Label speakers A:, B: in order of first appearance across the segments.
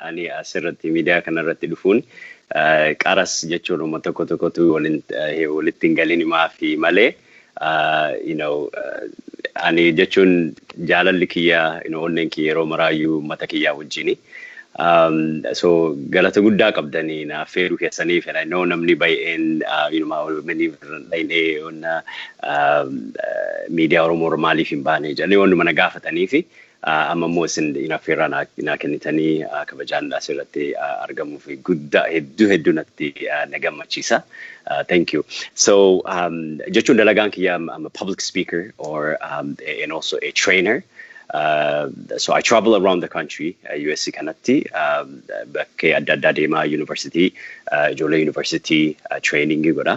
A: Ani asirratti miidiyaa kanarratti dhufuun qaras jechuun uummata tokko tokkotu walitti hin galin himaa fi malee ani jechuun jaalalli kiyya, onneen kiyya yeroo maraayyuu uummata kiyyaa wajjini. So galata guddaa qabdanii na affeeruu keessaniif, and I know namni baay'een dhaynee onna miidiyaa Oromoo maaliif hin baane jedhanii wannuma na gaafatanii fi amma immoo isin affeerraa naa kennitanii kabajaan asirratti argamuuf guddaa hedduu hedduu natti na gammachiisa. Thank you. So jechuun dalagaan kiyya, I'm a public speaker or and also a trainer. So I travel around the country, US kanatti bakkee adda addaa deemaa university, ijoollee university training godha.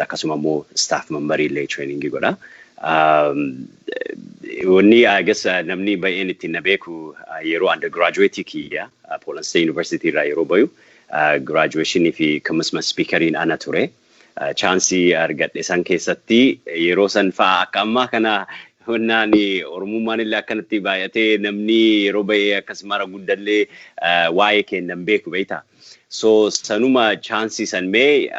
A: Akkasuma immoo staff member illee training godha. Wanni I guess namni baay'een ittiin na beeku yeroo undergraduate kiyya Portland State University irraa yeroo bayu graduation fi commencement speakeriin ana ture. Chance argadhe san keessatti yeroo san fa'aa akka ammaa kana honnaan Oromummaan illee akkanatti baay'atee namni yeroo baay'ee akkasuma guddallee waa'ee kennan beeku beektaa. So sanuma chance san mee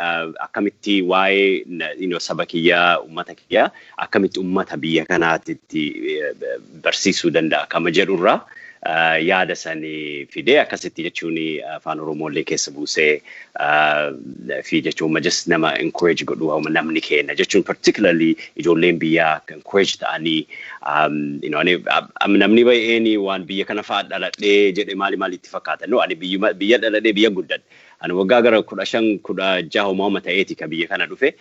A: akkamitti waa'ee saba kiyyaa, uummata kiyyaa akkamitti uummata biyya kanaatti barsiisuu danda'a kama jedhurraa yaada sanii fidee akkasitti jechuun afaan Oromooillee keessa buusee fi jechuun just nama encourage godhu namni kenna jechuun particularly ijoolleen biyyaa akka encourage ta'anii namni baay'een waan biyya kana fa'aa dhaladhee jedhe maali maali itti fakkaata. No, ani biyya dhaladhee biyya guddadhe. Ani waggaa gara 15 16 homaa ta'eeti ka biyya kana dhufe.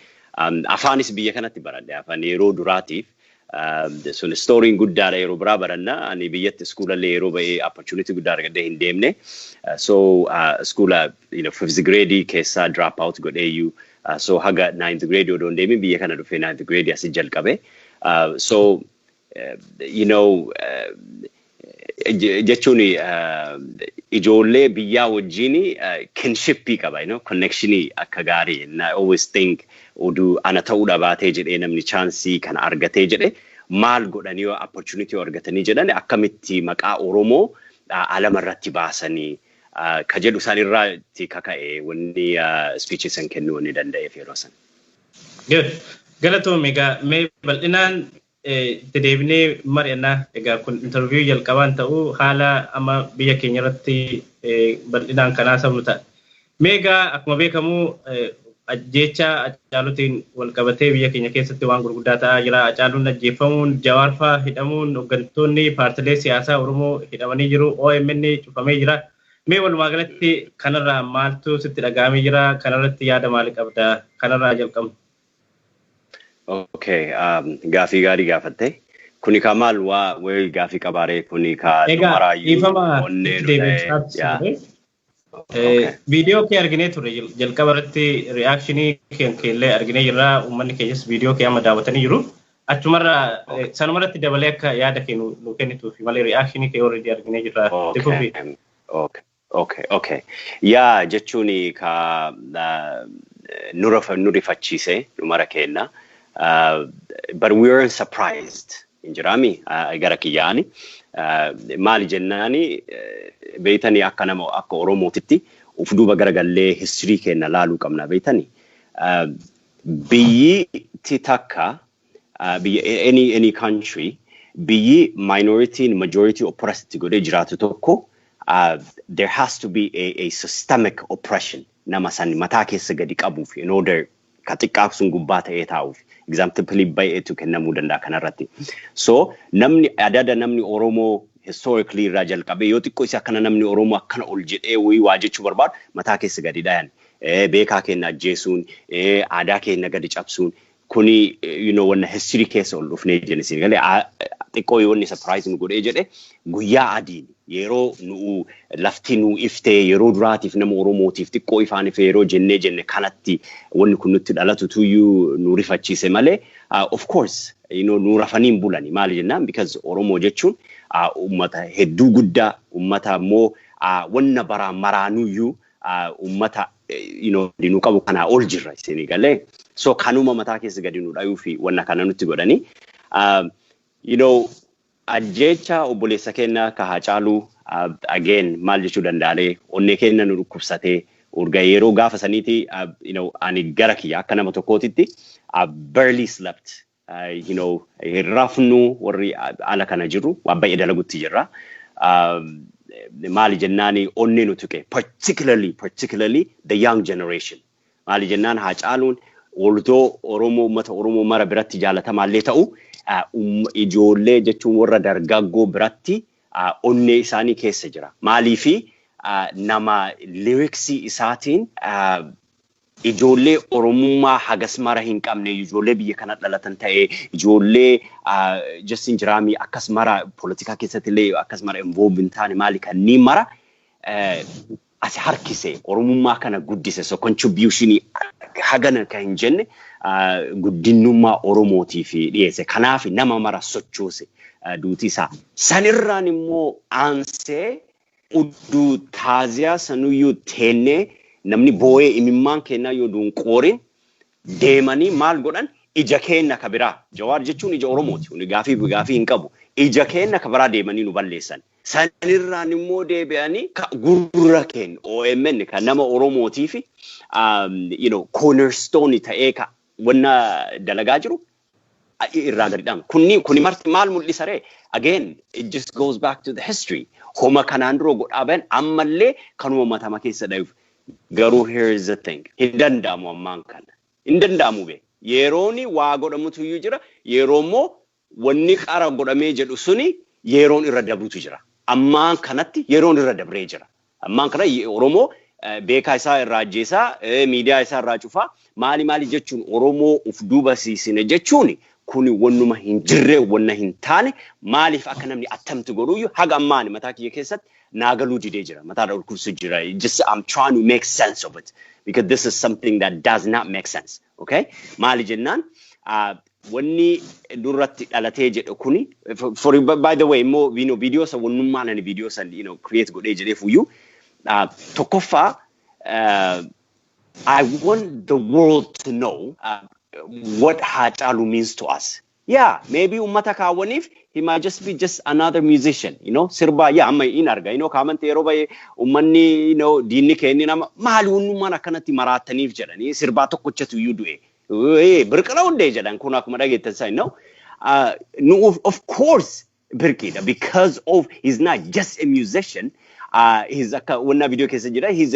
A: Afaanis biyya kanatti baradhe, afaan yeroo duraatiif. Sun storyn guddaadha, yeroo biraa baranna. Ani biyyatti schoolallee yeroo ba'ee opportunity guddaa argadhee hin deemne. So schoola fifth grade keessaa drop out godheeyyuu, so haga ninth grade odoo hin deemin biyya kana dhufee ninth grade asii jalqabe. So jechuun ijoollee biyyaa wajjin kinshipii qaba, connectionii akka gaarii. And I always think oduu ana ta'uu dhabaatee jedhee namni chance kana argatee jedhe maal godhanii yoo opportunity argatanii jedhan akkamitti maqaa Oromoo alama irratti baasanii ka jedhu isaan irratti kaka'e wanni speech san kennuu wanni danda'eef yeroo san.
B: Good. Galatoom. Egaa mee bal'inaan itti deebinee mari'annaa. Egaa kun interview jalqabaan ta'uu haala amma biyya keenya irratti bal'inaan kanaa sabnu ta'a. Mee egaa akkuma beekamu ajjeecha Hacaaluutiin wal qabatee biyya keenya keessatti waan gurguddaa ta'aa jira. Hacaaluun ajjeefamuun, Jawaar fa'aa hidhamuun, hooggantoonni paartilee siyaasaa Oromoo hidhamanii jiru. OMN cufamee jira. Mee walumaa galatti kanarraa maaltu sitti dhaga'amee jira? Kanarratti yaada maalii qabda? Kanarraa jalqabnu.
A: Okay, gaafii gaarii gaafatte. Kuni ka maal waa wayi gaafii qabaaree kuni ka
B: Egaa dhiifama deebiin. Viidiyoo kee arginee turre, jalqaba irratti reaction kee illee arginee jirra. Uummanni keenyas viidiyoo kee amma daawwatanii jiru. Achumarraa sanumarratti dabalee akka yaada kee nu kennituuf malee reaction kee already arginee jirra.
A: Okay. Yaa, jechuun ka nu rifachiise numara kenna. But we weren't surprised. Injiraami gara kiyyaani. Maali jennaani, beeytanii akka nama akka Oromootitti uf duuba garagallee history keenya laaluu qabna beeytanii. Biyyi takka biyya any country, biyyi minority majority oppressed godhee jiraatu tokko, there has to be a systemic oppression nama san mataa keessa gadi qabuuf in order ka xiqqaa sun gubbaa ta'ee taa'uuf. Example baay'eetu kennamuu danda'a kanarratti. So namni adada namni Oromoo historically irraa jalqabee yoo xiqqoo isa akkana namni Oromoo akkana ol jedhee wayii waa jechuu barbaadu mataa keessa gadi dhayan. Beekaa keenya ajjeesuun, aadaa keenya gadi cabsuun kuni wanna history keessa ol dhufnee jenne siin galee. Xiqqoo yoo inni surprise nu godhee jedhe guyyaa adiin yeroo nu lafti nu iftee yeroo duraatiif nama Oromootiif xiqqoo ifaan ife yeroo jennee jenne kanatti wanni kun nutti dhalatu tuyyuu nu rifachiise malee, of course nu rafanii hin bulani. Maali jennaan, because Oromoo jechuun ummata hedduu guddaa, ummata immoo wanna baraan maraanuyyuu ummata nu qabu kanaa ol jirra isinii galee. So kanuma mataa keessa gadi nu dhayuu fi wanna kana nutti godhanii. Ajjeecha obboleessa keenya ka Haacaaluu Again, maal jechuu danda'alee, onnee keenya nu dhukkubsatee urga yeroo gaafa saniiti, ani gara kiyya akka nama tokkootitti I barely slept. Hin rafnu, warri ala kana jiru waan baay'ee dalagutti jirra. Maali jennaani, onnee nu tuqe, particularly the young generation. Maali jennaan, Haacaaluun although Oromoo, uummata Oromoo mara biratti jaalatamaallee ta'u, ijoollee jechuun warra dargaggoo biratti onnee isaanii keessa jira. Maaliifi, nama lyricsii isaatiin ijoollee Oromummaa hagas mara hin qabne, ijoollee biyya kana dhalatan ta'ee, ijoollee Justin Jiraamii akkas mara poolitikaa keessatti illee akkas mara involve hin taane, maali kanneen mara as harkise, Oromummaa kana guddise. So contributionii hagana kan hin jenne guddinummaa Oromootiif dhiyeesse. Kanaaf nama mara sochoose duuti isaa. Sanirraan immoo aansee udduu taaziyaa sanuyyuu teennee namni boo'ee imimmaan kennaa yoo duun qoorin deemanii maal godhan? Ija keenna ka biraa, Jawaar jechuun ija Oromooti, gaafii hin qabu, ija keenna ka biraa deemanii nu balleessan. Sanirraan immoo deebi'anii gurra keenya OMN kan nama Oromootii fi cornerstone ta'ee ka wanna dalagaa jiru irraa gadi dhaama. Kuni marti maal mul'isa ree? Again, it just goes back to the history. Homa kanaan dura godhaa bahan ammallee kanuma matama keessa dhayuuf. Garuu here is the thing. Hin danda'amu ammaan kana. Hin danda'amu be. Yerooni waa godhamutu iyyuu jira. Yeroo immoo wanni qara godhamee jedhu suni yeroon irra dabrutu jira. Ammaan kanatti yeroon irra dabree jira. Ammaan kana Oromoo beekaa isaa irraa ajjeesaa, miidiyaa isaa irraa cufaa, maali maali jechuun Oromoo uf duuba siisine jechuun kuni wannuma hin jirre, wanna hin taane. Maaliif akka namni attamti godhuyyuu haga ammaani mataa kiyya keessatti naagaluu didee jira. Mataadha ulkulsu jira. Just I'm trying to make sense of it because this is something that does not make sense. Okay? Maali jennaan, wanni duratti dhalatee jedhu kuni, for by the way immoo viidiyoo san, wannummaan ani viidiyoo san create godhee jedheef iyyuu, tokkoffaa, I want the world to know what Haacaaluu means to us. Yeah, maybe ummata kaawwaniif he might just be just another musician, sirba, yeah, amma in arga, kaamante yeroo baay'ee ummanni, diinni kenni nama maali wannummaan akkanatti maraataniif jedhanii sirbaa tokkochatu iyyuu du'e. Birqila hundee jedhan kun akkuma dhageettan isaa. No, of course birqiidha, because of he's not just a musician. He's akka wanna video keessa jira, he's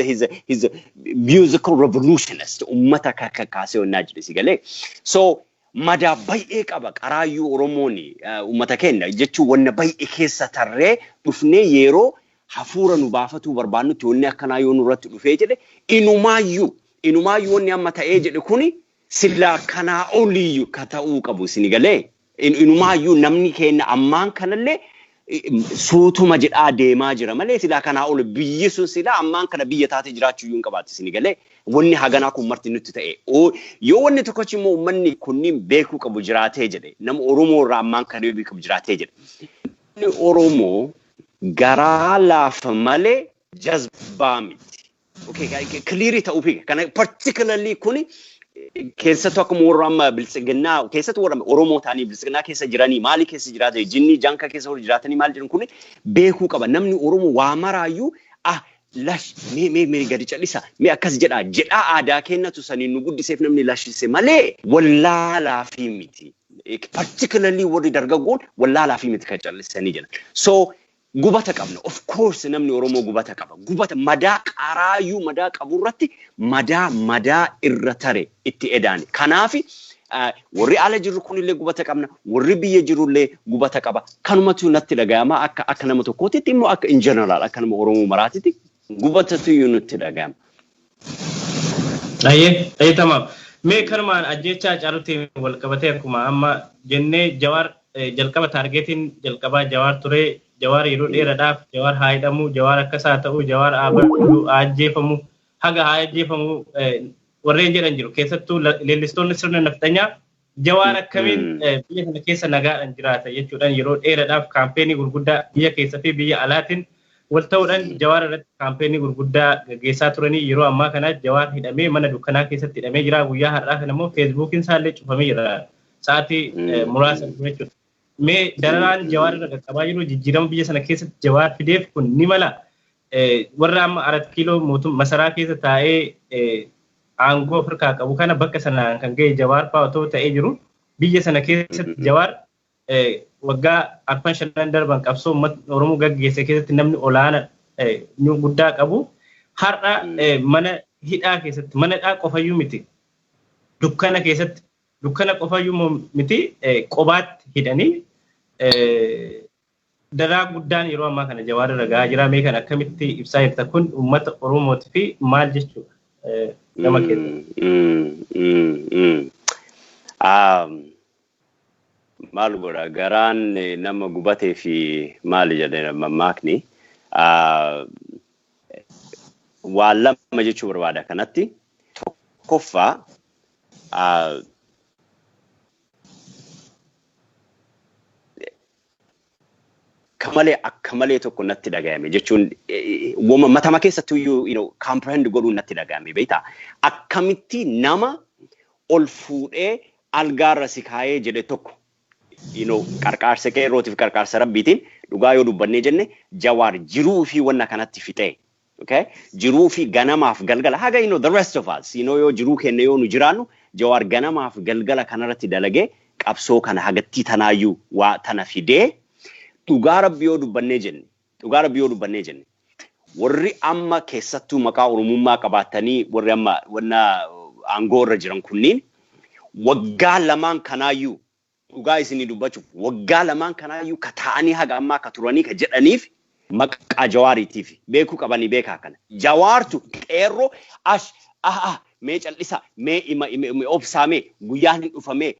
A: a musical revolutionist, ummata kakkaasee wannaa jedhe si galee. So madaa baay'ee qaba qaraayyuu Oromoon ummata keenya jechuun wanna baay'ee keessa tarree dhufnee yeroo hafuura nu baafatuu barbaannutti wanni akkanaa yoo nurratti dhufee jedhe, inumaayyuu wanni amma ta'ee jedhe kuni silaa kanaa oliyyuu ka ta'uu qabu isin galee. Inumaayyuu namni keenya ammaan kanallee suutuma jedhaa deemaa jira malee silaa kanaa ol biyyi sun silaa ammaan kana biyya taatee jiraachuu iyyuu hin qabaatti isin galee, wanni haganaa kun marti nutti ta'e. Yoo wanni tokkochi immoo uummanni kunniin beekuu qabu jiraatee jedhe, nama Oromoo irraa ammaan kana beekuu qabu jiraatee jedhe. Namni Oromoo garaa laafa malee jazbaa miti. Okay, clear ta'uu fi kana particularly kuni keessattuu akkuma warra amma biltsiginnaa keessattuu warra Oromoo ta'anii biltsiginnaa keessa jiranii, maali keessa jiraatan, jinni janka keessa warra jiraatanii maal jedhan, kuni beekuu qaba. Namni Oromoo waa maraayyuu ah lash mee mee mee gadi cal'isa, mee akkas jedhaa jedhaa, aadaa kennatu saniin nu guddiseef namni lashise malee wallaalaa fi miti. Particularly warri dargaggoon wallaalaa fi miti kan callisanii jedhan. So gubata qabna. Of course namni Oromoo gubata qaba. Gubata madaa qaraayyuu madaa qabu irratti madaa irra tare itti edaani. Kanaafi warri ala jirru kunillee gubata qabna. Warri biyya jirullee gubata qaba. Kanumatu natti dhagayama akka nama tokkootitti, immoo akka in general akka nama Oromoo maraatitti gubatatu iyyuu nutti dhagayama.
B: Ayyee, tamaam. Mee kanumaan ajjeechaa Haacaaluutiin wal qabatee, akkuma amma jennee, Jawaar jalqaba targetiin jalqabaa Jawaar ture. Jawaar yeroo dheeraadhaaf Jawaar haa hidhamu, Jawaar akkas haa ta'u, Jawaar haa baduu, haa ajjeefamu, haga haa ajjeefamu warreen jedhan jiru. Keessattuu leellistoonni sirna nafxanyaa Jawaar akkamiin biyya kana keessa nagaadhaan jiraata jechuudhaan yeroo dheeraadhaaf kaampeenii gurguddaa biyya keessa fi biyya alaatiin wal ta'uudhaan Jawaar irratti kaampeenii gurguddaa gaggeessaa turanii, yeroo ammaa kana Jawaar hidhamee mana dukkanaa keessatti hidhamee jira. Guyyaa har'aa kana immoo feesbuukiin isaallee cufamee jira. Sa'aatii muraasa dura jechuudha. Mee dararaan Jawaar irra qaqqabaa jiru jijjiirama biyya sana keessatti Jawaar fideef kun ni mala. Warra amma Arat Kiiloo mootummaa masaraa keessa taa'ee aangoo Afrikaa qabu kana bakka sanaan kan ga'e Jawaar fa'aa otoo ta'ee jiru, biyya sana keessatti Jawaar waggaa arfan shanan darban qabsoo uummata Oromoo gaggeesse keessatti namni olaanaa guddaa qabu har'a mana hidhaa keessatti, mana hidhaa qofayyuu miti, dukkana keessatti, dukkana qofayyuu miti, qobaatti hidhanii daraa guddaan yeroo ammaa kana Jawaar irra gahaa jira. Mee kan akkamitti ibsaa jirta? Kun uummata Oromootii fi maal jechuudha gama
A: keessatti? Maal godha, garaan nama gubatee fi maali jedhee mammaakni. Waan lama jechuu barbaada kanatti. Tokkoffaa, akka malee akka malee tokko natti dhagayame jechuun wama matama keessattuu iyyuu comprehend godhuun natti dhagayame, beektaa? Akkamitti nama ol fuudhee algaarra si kaayee jedhe tokko qarqaarsa qeerrootiif qarqaarsa rabbiitiin, dhugaa yoo dubbannee jenne, Jawaar jiruu fi wanna kanatti fixee. Okay? Jiruu fi ganamaaf galgala haga the rest of us yoo jiruu kenne yoo nu jiraannu, Jawaar ganamaaf galgala kanarratti dalagee qabsoo kana hagattii tanaayyuu waa tana fidee. Dhugaa rabbi yoo dubbannee jenne, dhugaa rabbi yoo dubbannee jenne, warri amma keessattuu maqaa oromummaa qabaatanii warri amma wanna aangoo irra jiran kunniin waggaa 2n kanaayyuu, dhugaa isinii dubbachuuf, waggaa 2n kanaayyuu ka ta'anii haga ammaa ka turanii ka jedhaniif maqaa Jawaariitiif beekuu qabanii beekaa kana. Jawaartu qeerroo ash ah ah mee cal'isa, mee ima obsaa, mee guyyaan hin dhufamee,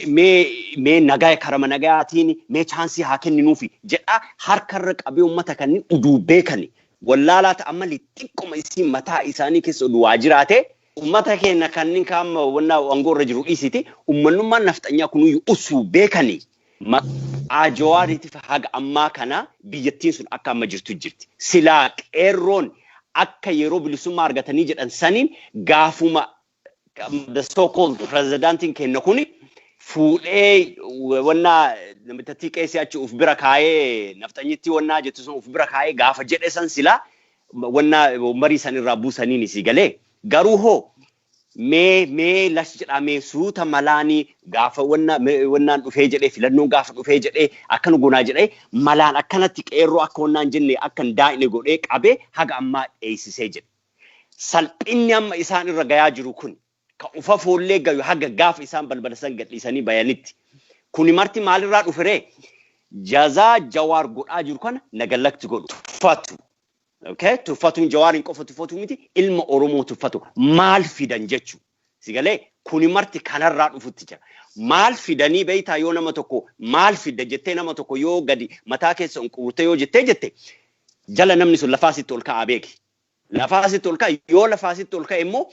A: mee nagaa karama nagayaatiin mee chance haa kenninuufi jedha harkarra qabee uummata kanneen uduu beekani wallaalaa ta'an malee xiqquma isiin mataa isaanii keessa oduu waa jiraate, uummata keenya kanneen kaama wanna aangoo irra jiru dhiisiti, ummannummaan nafxanyaa kunuyyuu usuu beekanii maqaa Jawaariitiif haga ammaa kana biyyattiin sun akka amma jirtu jirti. Silaa qeerroon akka yeroo bilisummaa argatanii jedhan saniin gaafuma the so called pirezidaantiin keenya kuni fuudhee wanna namitti qeesii achi uf bira kaayee, nafxanyitti wannaa jettu sun uf bira kaayee gaafa jedhe san, silaa wanna marii san irraa buusaniin si galee. Garuu hoo mee lash jedhamee suuta malaanii gaafa wanna wannaan dhufee jedhee, filannoon gaafa dhufee jedhee, akkana gonaa jedhee, malaan akkanatti qeerroo akka wannaan jenne akka hin daa'ine godhee qabee haga ammaa dheessisee jedhe. Salphinni amma isaan irra gayaa jiru kun ka ufa foollee gayu haga gaafa isaan balbala san gadhiisanii bayanitti. Kuni marti maalirraa dhufiree? Jazaa Jawaar godhaa jiru kana nagallakti godhu. Tuffatu. Okay? Tuffatuun Jawaariin qofa tuffatu miti, ilma Oromoo tuffatu. Maal fidan jechu. Sigalee kuni marti kanarraa dhufutti jira. Maal fidanii beeytaa? Yoo nama tokko maal fidda jettee, nama tokko yoo gadi mataa keessa unquurtee yoo jettee jette, jala namni sun lafaa sitti ol ka'aa beeki. Lafaa sitti ol ka'a. Yoo lafaa sitti ol ka'e immoo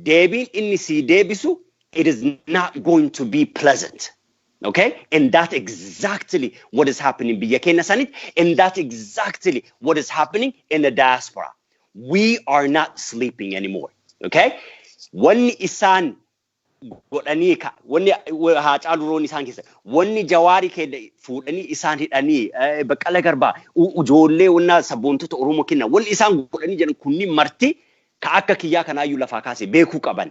A: deebiin inni sii deebisu, it is not going to be pleasant. Okay? And that exactly what is happening biyya keenya sanitti, and that exactly what is happening in the diaspora. We are not sleeping anymore. Okay? Wanni isaan godhanii ka wanni haa caalu roon isaan keessa wanni Jawaarii keenya fuudhanii isaan hidhanii, Baqqala Garbaa, ijoollee wanna sabboontota Oromoo kenna, wanni isaan godhanii jedhan kunniin marti ka akka kiyyaa kanaayyuu lafaa kaasee beekuu qaban.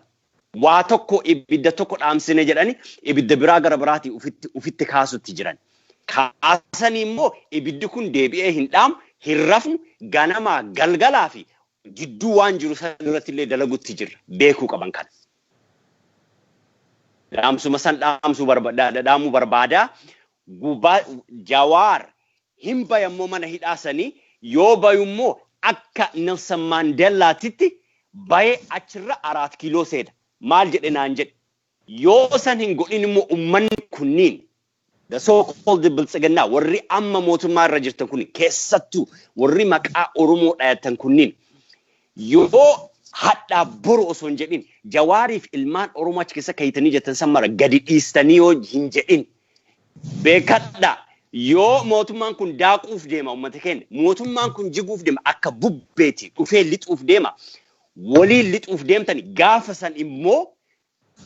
A: Waa tokko ibidda tokko dhaamsine jedhani ibidda biraa gara biraatii ufitti kaasutti jiran. Kaasanii immoo ibiddi kun deebi'ee hin dhaamu, hin rafnu, ganamaa galgalaa fi gidduu waan jiru san irratti illee dalagutti jirra, beekuu qaban kana. Dhaamsuma san dhaamsuu dhaamuu barbaadaa. Gubaa Jawaar hin bayammoo mana hidhaasanii yoo bayummoo akka Nelson Mandellaatitti bayee achirra Araat Kiiloo seena. Maal jedhe naan jedhe. Yoo san hin godhin immoo uummanni kunniin, the so called biltsiginnaa, warri amma mootummaa irra jirtan kun, keessattuu warri maqaa Oromoo dhayatan kunniin, yoo hadhaa boru osoo hin jedhin Jawaariif ilmaan Oromoo achi keessa kayitanii jettan san mara gadi dhiistanii yoo hin jedhin, beekadha, yoo mootummaan kun daaquuf deema, uummata keenya, mootummaan kun jiguuf deema, akka bubbeeti dhufee lixuuf deema, waliin lixuuf deemtani. Gaafa san immoo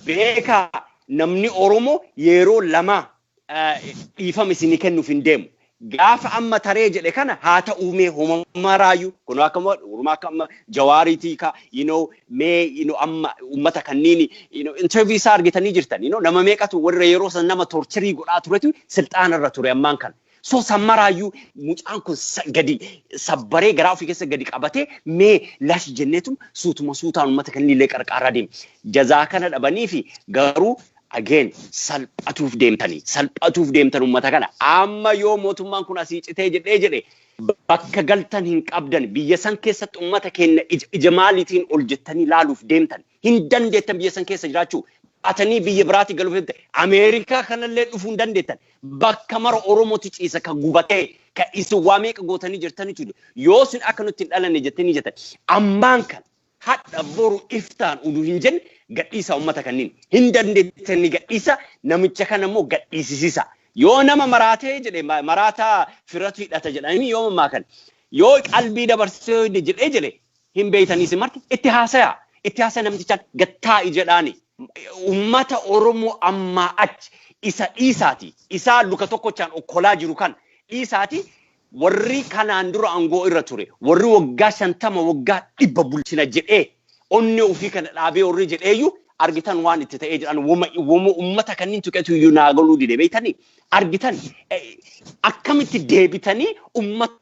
A: beekaa, namni Oromoo yeroo lama Dhiifama isinii kennuuf hin deemu. Gaafa amma taree jedhe kana haa ta'uu mee homamaraayyuu kun akkuma urumaa akka amma Jawaariitii ka mee amma ummata kanniini interview isaa argitanii jirtan, nama meeqatu warra yeroo san nama torture godhaa turetu silxaana irra ture ammaan kana. So sammaraayyuu mucaan kun gadi sabbaree garaa ofii keessa gadi qabatee mee lash jenneetu suutuma suutaan ummata kanniillee qarqaaraa deema. Jazaa kana dhabanii fi garuu again salphatuuf deemtanii, salphatuuf deemtan ummata kana. Amma yoo mootummaan kun asii citee jedhee jedhe, bakka galtan hin qabdan. Biyya san keessatti ummata keenya ija maaliitiin ol jettanii laaluuf deemtan? Hin dandeettan. Biyya san keessa jiraachuu atanii biyya biraatti galuuf deemtan, Ameerikaa kanallee dhufuu hin dandeettan. Bakka mara Oromootu ciisa ka gubatee ka isin waa meeqa gootanii jirtanitu. Yoo isin akka nutti hin dhalanne jettanii jettan, ammaan kan hadha boru iftaan uduu hin jenne gadhiisa ummata kanniin. Hin dandeettanii, gadhiisa. Namicha kana immoo gadhiisisisa. Yoo nama maraatee jedhe, maraataa firatu hidhata jedhanii yoo mammaa yoo qalbii dabarsee jedhee jedhe hin beeytanii isin marti. Itti haasaya, itti haasaya, namtichaan gattaa'i jedhaani. Ummata Oromoo ammaa achi isa dhiisaati, isaa luka tokkochaan okkolaa jiru kan dhiisaati, warri kanaan dura aangoo irra ture, warri waggaa 50, waggaa 100 bulchina jedhee onnee ofii kana dhaabee warri jedheeyyuu argitan waan itti ta'ee jedhan. Wama ummata kanneen tuqetu iyyuu naa galuu dide. Beeytanii argitan akkamitti deebitanii ummata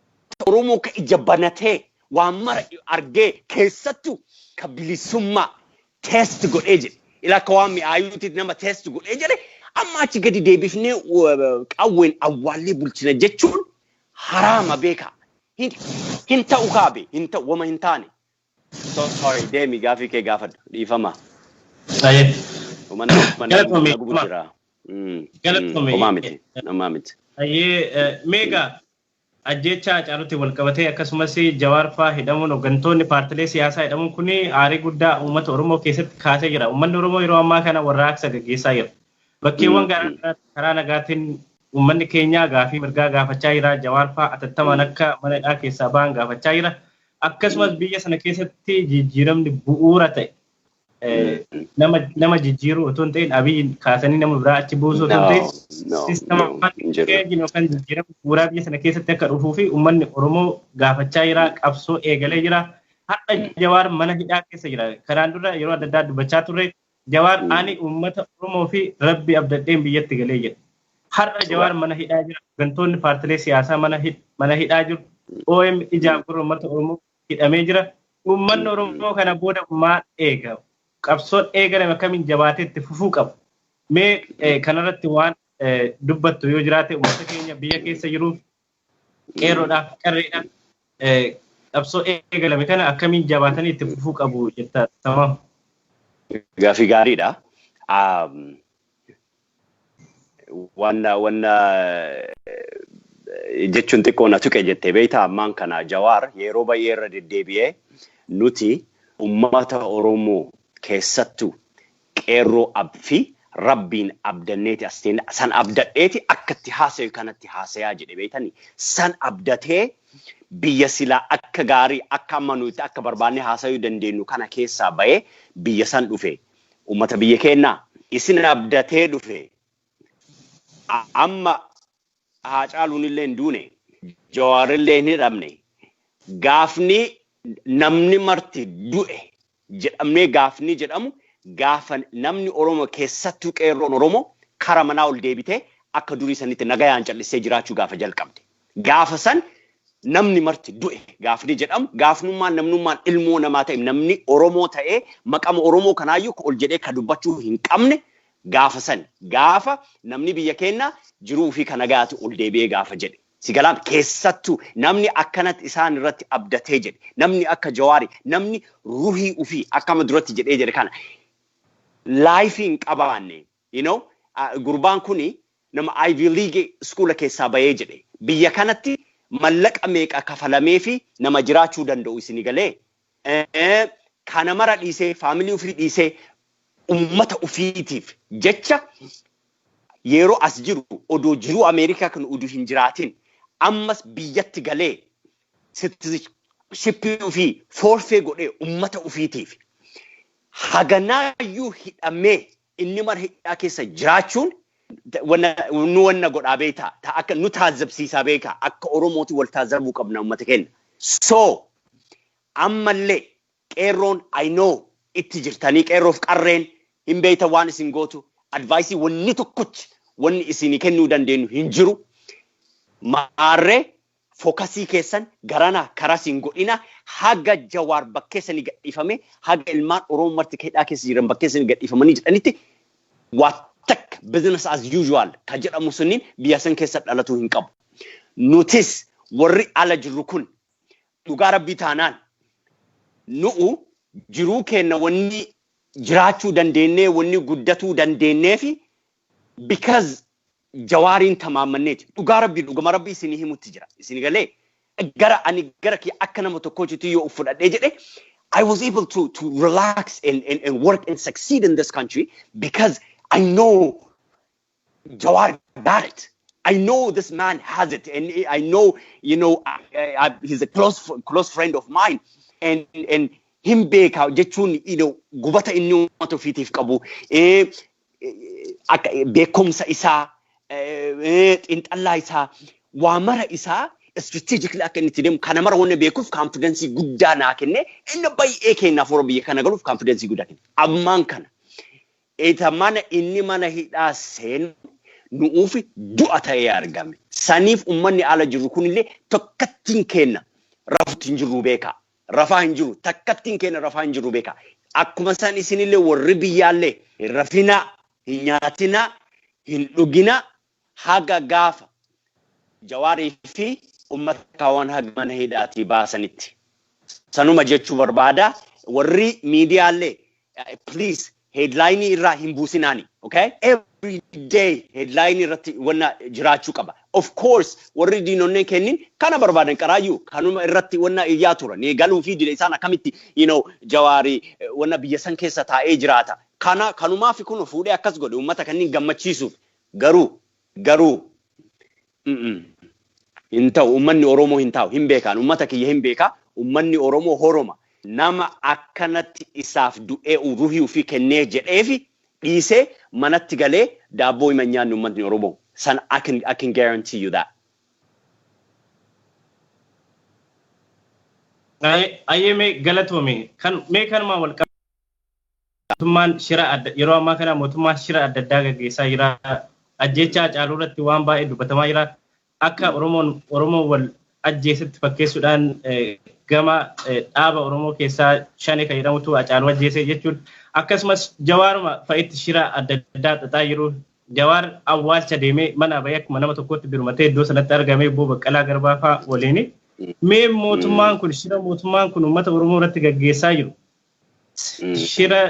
A: Oromoo ka ija banatee waan mara argee, keessattuu ka bilisummaa test godhee jedhe, ila akka waan mi'aayuutti nama test godhee jedhe, amma achi gadi deebifnee qawween awwaallee bulchina jechuun haraama beekaa. Hin ta'u kaabe, hin ta'u, wama hin taane. Sorry, deemi, gaafii kee gaafadhu, dhiifama. Mana gubu jira. Homaa miti. Homaa miti.
B: Meegaa ajjeechaa Hacaaluutti wal qabatee, akkasumas Jawaar fa'aa hidhamuun, hooggantoonni paartilee siyaasaa hidhamuun kun aarii guddaa uummata Oromoo keessatti kaasee jira. Uummanni Oromoo yeroo ammaa kana warraaqsa gaggeessaa jira. Bakkeewwan garaagaraatti karaa nagaatiin uummanni keenya gaafii mirgaa gaafachaa jira. Jawaar fa'aa atattamaan akka mana hidhaa keessaa ba'an gaafachaa jira. Akkasumas biyya sana keessatti jijjiiramni bu'uura ta'e, nama jijjiiruu otoo hin ta'in, Abiyyi kaasanii nama biraa achi buusuu otoo hin ta'in, systematic yookaan jijjiirama bu'uuraa biyya sana keessatti akka dhufuu fi uummanni Oromoo gaafachaa jira, qabsoo eegalee jira. Har'a Jawaar mana hidhaa keessa jira. Kanaan dura yeroo adda addaa dubbachaa turre, Jawaar ani uummata Oromoo fi Rabbi abdadheen biyyatti galee jira. Har'a Jawaar mana hidhaa jira. Hooggantoonni paartilee siyaasaa mana hidhaa jiru. OM ijaaf gurra uummata Oromoo hidhamee jira. Uummanni Oromoo kana booda maal eega? Qabsoon eegalame akkamiin jabaatee itti fufuu qabu? Mee kanarratti waan dubbattu yoo jiraate, uummata keenya biyya keessa jiruuf, qeerroodhaaf, qarreedhaaf, qabsoo eegalame kana akkamiin jabaatanii itti fufuu qabu jetta, Tamaam?
A: Gaafii gaariidha. Wanna jechuun xiqqoo na tuqe jettee beektaa, ammaan kana Jawaar yeroo baay'ee irra deddeebi'ee nuti ummata Oromoo, keessattuu qeerroo fi Rabbiin abdanneeti as teenne, san abdadheeti akkatti haasayu kanatti haasayaa jedhe. Beektanii, san abdatee biyya silaa akka gaarii akka amma nuti akka barbaanne haasayuu dandeenyu kana keessaa bahee biyya san dhufe. Ummata biyya keenyaa isin abdatee dhufe. Amma Haacaaluun illee hin duune, Jawaarillee hin hidhamne. Gaafni namni marti du'e jedhamnee gaafni jedhamu, gaafa namni Oromoo, keessattuu qeerroon Oromoo, kara manaa ol deebitee akka durii sanitti nagayaan callisee jiraachuu gaafa jalqabde. Gaafa san namni marti du'e gaafni jedhamu, gaafnummaan namnummaan ilmoo namaa ta'e, namni Oromoo ta'ee maqama Oromoo kanaayyuu ol jedhee ka dubbachuu hin qabne gaafa san, gaafa namni biyya keenya jiruu fi kana nagayaatu ol deebi'ee gaafa jedhe. Si galaam? Keessattuu namni akkanatti isaan irratti abdatee jedhe, namni akka Jawaari, namni ruhii ufii akkama duratti jedhee jedhe kana life hin qabaanne, gurbaan kuni nama Ivy League school keessaa bahee jedhe, biyya kanatti mallaqa meeqa kafalamee fi nama jiraachuu danda'u isinii galee, kana mara dhiisee, family ofii dhiisee, ummata ufiitiif jecha yeroo as jiru, odoo jiruu Ameerikaa kan oduu hin jiraatin, ammas biyyatti galee citizenship ofii forfeit godhee ummata ufiitiif haganaayyuu hidhamee inni mara hidhaa keessa jiraachuun Nu wanna godhaa beektaa, ta akka nu taajjabsiisaa beekaa, akka Oromooti wal taajjabuu qabna uummata keenya. So ammallee qeerroon, I know itti jirtanii, qeerroof qarreen hin beektan waan isin gootu. Advice wanni tokkochi wanni isinii kennuu dandeenyu hin jiru. Maarree focus keessan garana karaa siin godhina, haga Jawaar bakkeessanii gadhiifame, haga ilmaan Oromoo marti hidhaa keessa jiran bakkeessanii gadhiifamanii jedhanitti, waa takka business as usual ka jedhamu sunniin biyya san keessa dhalatuu hin qabu. Nutis warri ala jirru kun, dhugaa rabbii taanaan, nu'u jiruu kenna wanni jiraachuu dandeenyee, wanni guddatuu dandeenyee fi because Jawaariin tamaamanneeti. Dhugaa rabbii, dhugama rabbii isinii himutti jira. Isinii galee gara ani gara kiyya akka nama tokkootti yoo fudhadhee jedhe, I was able to relax and work and succeed in this country because I know Jawar got it. I know this man has it, and I know, he's a close friend of mine, and him beeka jechuun, gubata inni uummata ofiitiif qabu, akka beekumsa isaa, xiinxallaa isaa, waa mara isaa, strategically akka inni itti deemu kana mara wanna beekuuf confidence guddaa naa kenne. Inni baay'ee kennaaf warra biyya kana galuuf confidence guddaa kenne. Ammaan kana eta mana inni mana hidhaa seenu nu'uufi du'a ta'ee argame. Saniif uummanni ala jiru kunillee tokkattiin kenna rafutti hin jirru beekaa. Rafaa hin jiru, takkattiin kenna rafaa hin jiru beekaa. Akkuma san isinillee warri biyyaallee hin rafinaa, hin nyaatinaa, hin dhuginaa, haga gaafa Jawaarii fi uummata kaawwan haga mana hidhaatii baasanitti. Sanuma jechuu barbaada. Warri miidiyaallee, please, headline irraa hin buusinaani. Okay? Every day headline irratti wanna jiraachuu qaba. Of course warri diinonneen kennin kana barbaadan qaraayyuu kanuma irratti wanna iyyaa turan. Galuu fi dide isaan akkamitti Jawaarii wanna biyya san keessa taa'ee jiraata. Kana kanumaaf kun fuudhee akkas godhe uummata kanneen gammachiisuuf. Garuu hin ta'u, uummanni Oromoo hin ta'u, hin beekaan, uummata kiyya hin beekaa, uummanni Oromoo horoma nama akkanatti isaaf du'ee ruhii ofii kennee jedheefi dhiisee manatti galee daabboo hima nyaanni uummanni Oromoo. San I can guarantee you that.
B: Ayyee, mee galatoome. Kan mee kanumaan wal mootummaan shira adda yeroo ammaa kana mootummaan shira adda addaa gaggeessaa jira. Ajjeechaa Haacaaluu irratti waan baay'ee dubbatamaa jira. Akka Oromoon Oromoo wal ajjeesetti fakkeessuudhaan gama dhaaba Oromoo keessaa Shane kan jedhamutu Haacaaluu ajjeese jechuun, akkasumas Jawaaruma fa'itti shira adda addaa xaxaa jiru. Jawaar awwaalcha deemee mana bahee akkuma nama tokkotti birmatee iddoo sanatti argamee Obbo Baqqalaa Garbaa fa'aa waliini. Mee mootummaan kun, shira mootummaan kun uummata Oromoo irratti gaggeessaa jiru, shira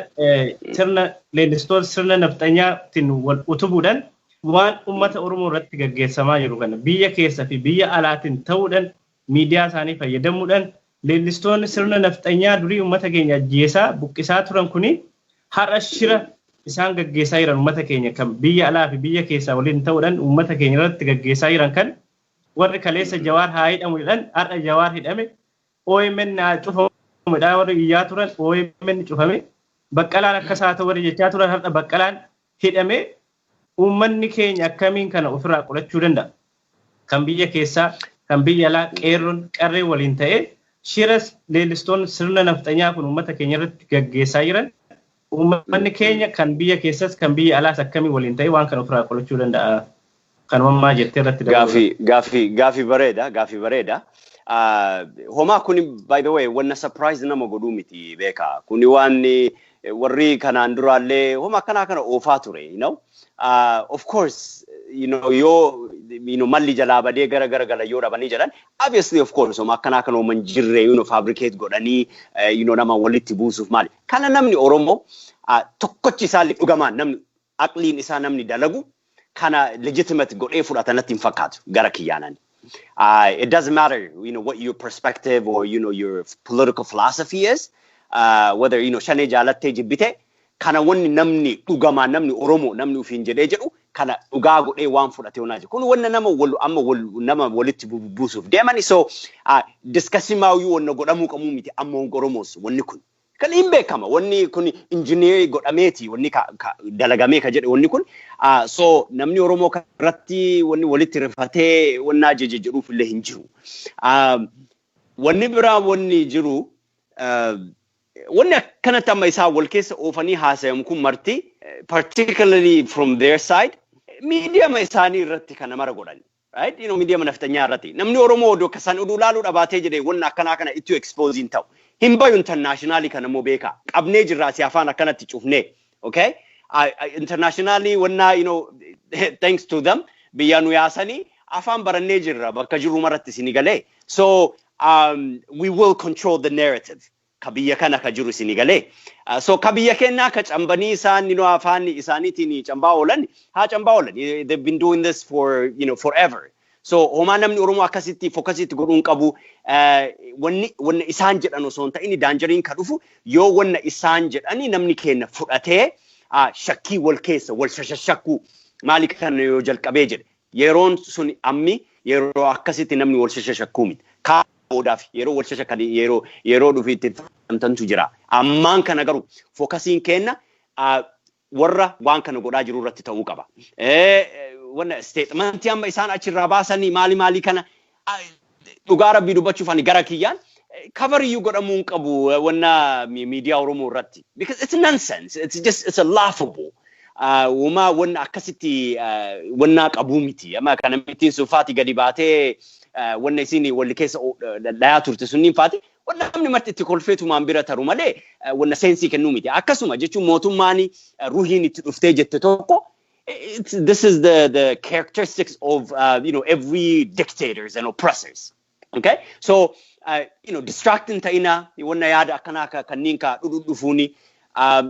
B: sirna leellistoota sirna nafxanyaatiin wal utubuudhaan waan uummata Oromoo irratti gaggeessamaa jiru kana biyya keessa fi biyya alaatiin ta'uudhaan, miidiyaa isaanii fayyadamuudhaan, leellistoonni sirna nafxanyaa durii uummata keenya ajjeesaa buqqisaa turan kuni har'a shira isaan gaggeessaa jiran, uummata keenya kan biyya alaa fi biyya keessaa waliin ta'uudhaan uummata keenya irratti gaggeessaa jiran kan, warri kaleessa Jawaar haa hidhamu jedhan har'a Jawaar hidhame, OMN haa cufamudha warri iyyaa turan OMN cufame, Baqqalaan akkas haa ta'u warri jechaa turan har'a Baqqalaan hidhame. Uummanni keenya akkamiin kana ofirraa qolachuu danda'a? Kan biyya keessaa, kan biyya alaa, qeerroon qarree waliin ta'ee shira leellistoonni sirna nafxanyaa kun uummata keenya irratti gaggeessaa jiran, uummanni keenya kan biyya keessas kan biyya alaas akkamiin waliin ta'ee waan kana ofirraa qolachuu danda'a? Kanummaa jettee irratti.
A: Gaafii bareeda, gaafii bareeda. Homaa kuni, by the way, wanna surprise nama godhuu miti beeka. Kuni waan warri kanaan duraallee homaa akkanaa kana oofaa ture. Of course, yoo malli jalaa badee gara gara gala yoo dhabanii jedhan, obviously, of course, homaa akkanaa kana ooman jirre fabricate godhanii nama walitti buusuuf maali. Kana namni Oromoo tokkochi isaallee dhugamaan namni aqliin isaa namni dalagu kana legitimate godhee fudhatanatti hin fakkaatu gara kiyyaanani. It doesn't matter what your perspective or your political philosophy is, whether Shanee jaalattee jibbite, kana wanni namni dhugamaan namni Oromoo namni ufiin jedhee jedhu kana dhugaa godhee waan fudhate onaa jiru. Kun wanna nama wal amma wal nama walitti buusuuf deemani. So discussing maayyuu wanna godhamuu qabuu miti amma Oromoos wanni kun. Kan hin beekama wanni kun engineer godhameeti, wanni dalagamee ka jedhe wanni kun. So namni Oromoo irratti wanni walitti rifatee wanna ajaje jedhuuf illee hin jiru. Wanni biraa wanni jiru, wanni akkanatti amma isaa wal keessa oofanii haasayamu kun marti, particularly from their side, miidiyama isaanii irratti kana mara godhan. Right? Miidiyama naftanyaa irratti. Namni Oromoo odoo akka isaan oduu laaluu dhabaatee jedhee wanna akkanaa kana itti expose hin ta'u. Hin bayu internationally kana immoo beekaa. Qabnee jirra si afaan akkanatti cufnee. Okay? Internationally wanna, thanks to them, biyya nu yaasanii afaan barannee jirra bakka jirru maratti isinii galee. So we will control the narrative. Ka biyya kana ka jiru isinii galee. So ka biyya kennaa ka cambanii isaan afaan isaaniitiin cambaa oolan haa cambaa oolan. They've been doing this for forever. So homaa namni Oromoo akkasitti focus itti godhuun qabu. Wanni isaan jedhan osoo hin ta'in, dangeriin ka dhufu yoo wanna isaan jedhani namni keenya fudhatee shakkii wal keessa wal shashashakkuu maali kana yoo jalqabee jedhe, yeroon sun ammi yeroo akkasitti namni wal shashashakkuu miti. Kaa boodaaf yeroo wal shashakkan yeroo dhufi itti fayyadamtantu jira. Ammaan kana garuu focusiin kenna warra waan kana godhaa jiru irratti ta'uu qaba. Wanna statementii amma isaan achirraa baasanii maali maali kana, dhugaa Rabbii dubbachuuf, ani gara kiyyaan cover iyyuu godhamuu hin qabu wanna miidiyaa Oromoo irratti. Because it's nonsense. It's just it's a laughable. Uumaa wanna akkasitti wanna qabuu miti. Amma kana mittiin sun faati gadi baatee wanna isin walli keessa dhayaa turte sunniin faati wanna namni marti itti kolfeetumaan bira taru malee wanna sense kennuu miti. Akkasuma jechuun mootummaan ruhiin itti dhuftee jette tokko, this is the characteristics of every dictators and oppressors. Okay? So distracting ta'ina wanna yaada akkanaa kanneen ka dhufuuni.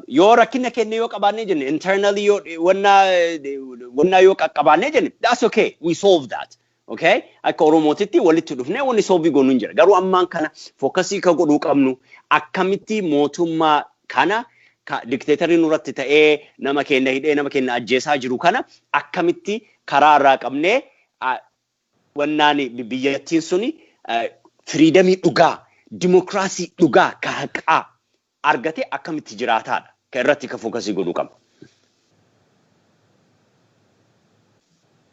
A: Yoo rakkina kenne yoo qabaannee jenne, internally yoo wanna yoo qaqqabaannee jenne, that's okay, we solve that. Okay? Akka Oromootitti walitti dhufnee wanni solve goonu hin jira. Garuu ammaan kana focus ka godhuu qabnu akkamitti mootummaa kana ka dictatorii nurratti ta'ee nama keenya hidhee nama keenya ajjeesaa jiru kana akkamitti karaa irraa qabnee wannaan biyyattiin suni freedomii dhugaa, dimokiraasii dhugaa ka haqaa argate akkamitti jiraataadha. Ka irratti ka focus godhuu qabna.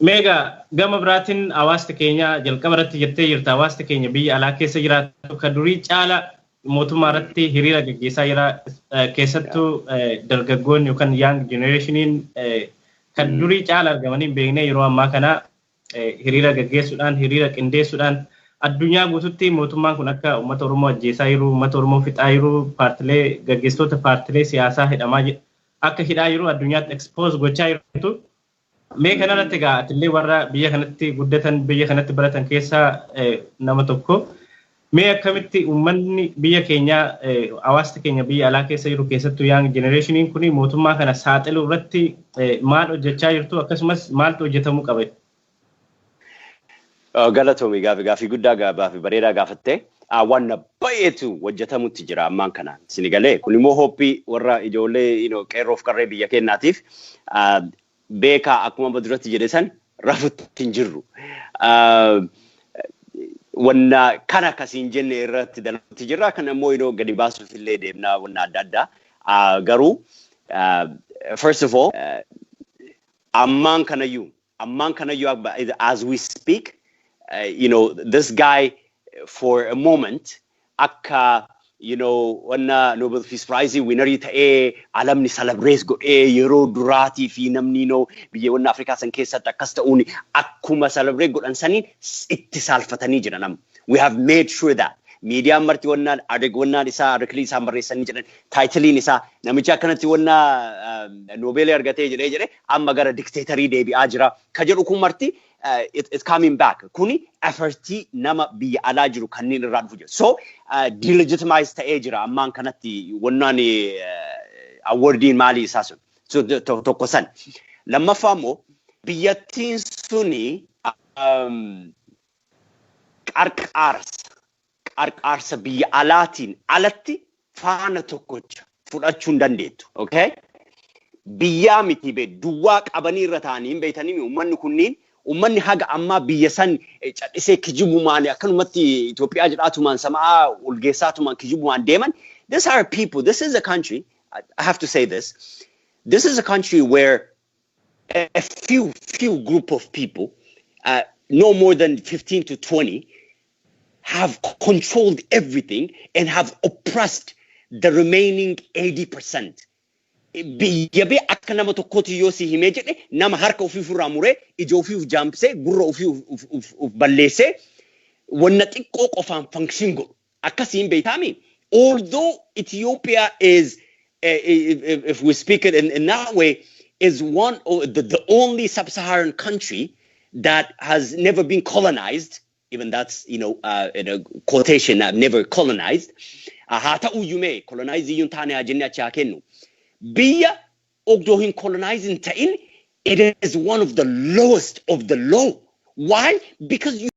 B: Meegaa gama biraatiin hawaasni keenya, jalqaba irratti jettee jirta, hawaasni keenya biyya alaa keessa jiraatu ka durii caala mootummaa irratti hiriira gaggeessaa jira. Keessattuu dargaggoonni yookaan young generationiin kan durii caala argamanii hin beekne yeroo ammaa kana hiriira gaggeessuudhaan, hiriira qindeessuudhaan, addunyaa guututti mootummaan kun akka uummata Oromoo ajjeesaa jiru, uummata Oromoo fixaa jiru, paartilee, gaggeessitoota paartilee siyaasaa hidhamaa akka hidhaa jiru addunyaatti expose gochaa jirtu. Mee kanarratti egaa atillee warra biyya kanatti guddatan, biyya kanatti baratan keessaa nama tokko. Mee akkamitti uummanni biyya keenyaa, hawaasni keenya biyya alaa keessa jiru, keessattuu young generationiin kun mootummaa kana saaxiluu irratti maal hojjechaa jirtu, akkasumas maaltu hojjetamuu qaba?
A: Galatoomi, gaafii guddaa gaafii bareedaa gaafattee. Waan baay'eetu hojjetamutti jira ammaan kana isin galee. Kun immoo hope warra ijoollee qeerroof qarree biyya keenyaatiif. Beekaa, akkuma duratti jedhe san, rafutti hin jirru. Wanna kana akkasiin jenne irratti dalaguutti jirra. Kan immoo yeroo gadi baasuuf illee deemnaa wanna adda addaa. Garuu first of all, ammaan kanayyuu as we speak, this guy for a moment akka wanna Nobel Peace Prize winnerii ta'ee alamni celebrate godhee yeroo duraatii fi namni biyya wanna Afrikaa san keessatti akkas ta'uun akkuma celebrate godhan saniin itti saalfatanii jiran amma. We have made sure that miidiyaan marti wannaan wannaan isaa articleii isaan barreessanii jedhan, titleiin isaa namicha akkanatti wanna Nobelii argatee jedhee amma gara dictatorii deebi'aa jira ka jedhu kun marti it's coming back. Kuni effortii nama biyya alaa jiru kanneen irraa dhufu jira. So delegitimize ta'ee jira ammaan kanatti wannaan awardiin maalii isaa sun. So tokko san. Lammaffaa immoo biyyattiin suni qarqaarsa biyya alaatiin alatti faana tokkocha fudhachuu hin dandeettu. Okay? Biyyaa miti bee duwwaa qabanii irra ta'anii hin beektanii uummanni kunniin, uummanni haga ammaa biyya san cadhisee kijibumaan akkanumatti Itoophiyaa jedhaatumaan sama'aa olgeessaatumaan kijibumaan deeman, These are people, this is a country, I have to say this, this is a country where a few group of people, no more than 15 to 20, have controlled everything and have oppressed the remaining 80%. Biyya bee akka nama tokkootti yoo si himee jedhe, nama harka ofii ofirraa muree, ija ofii of jaamsee, gurra ofii of balleessee, wanna xiqqoo qofaan function godhu. Akkasiin beektaami. Although Ethiopia is, if we speak it in that way, is one of the only sub-Saharan country that has never been colonized. Even that's, in a quotation, never colonized. Haa ta'uyyuu mee colonize iyyuu hin taane haa jennee achi haa kennu. Biyya ogdoo hin colonize hin ta'in, it is one of the lowest of the low. Why? Because you